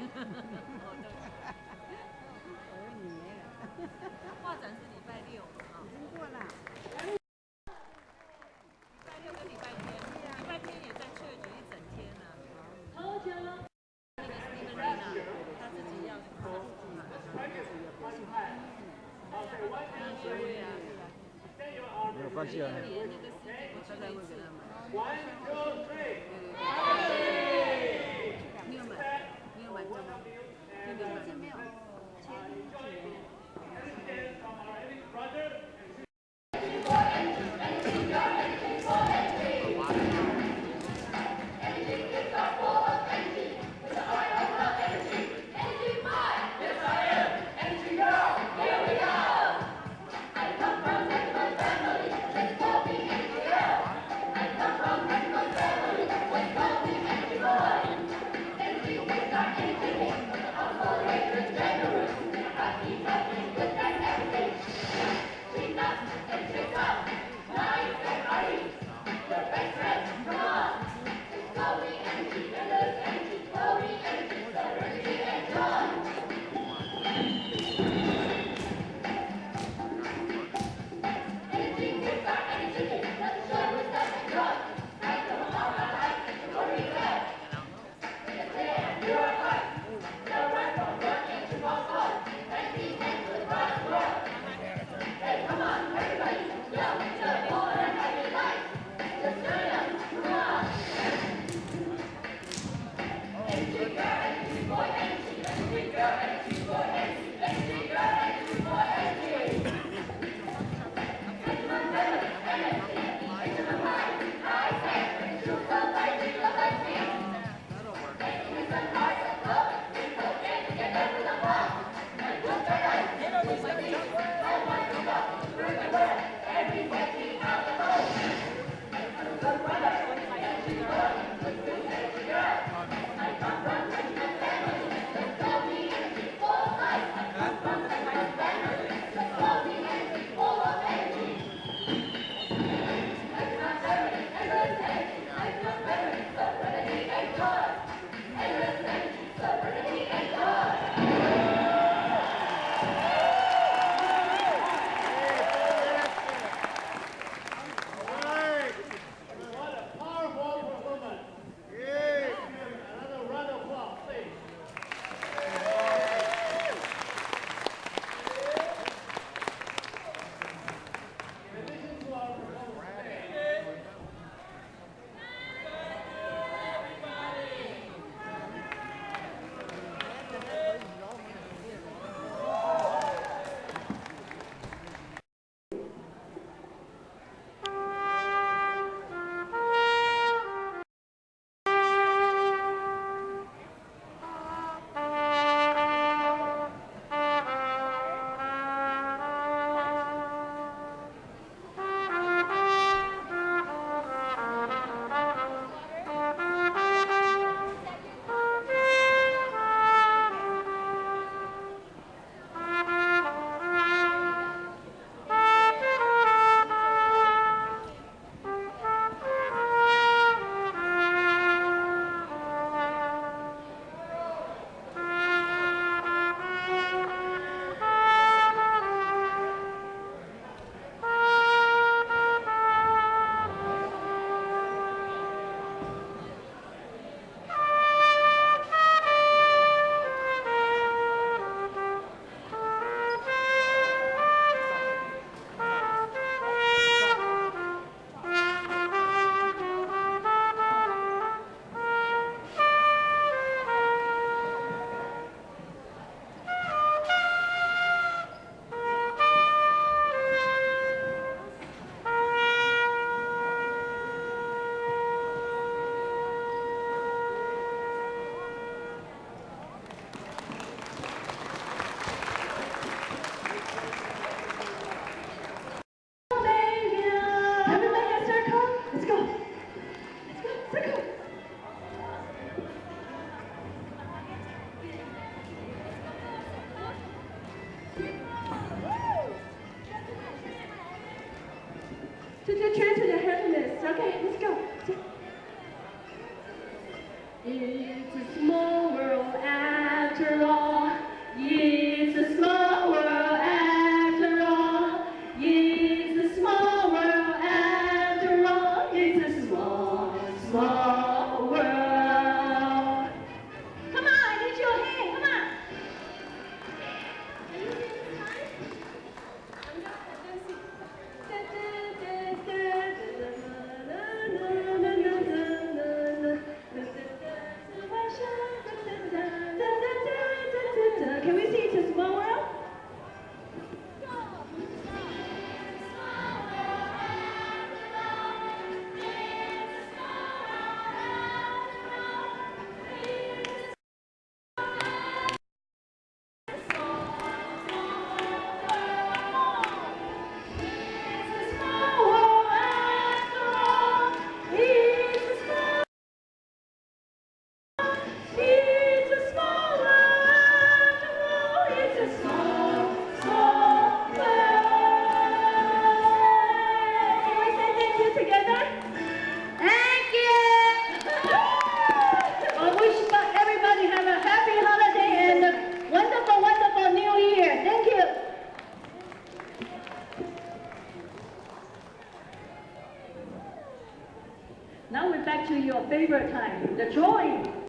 哦，對不起。我有女兒了。畫展是禮拜六啊。已經過了。禮拜六跟禮拜天，禮拜天也在 church 一整天呢。那個 Steven Lina 他自己要上。對啊。沒有關係啊。連那個司機我去了一次。 One, two, three. 你有買？你有買票嗎？你有買沒有？前幾年。 From our brother and Now we're back to your favorite time, the drawing.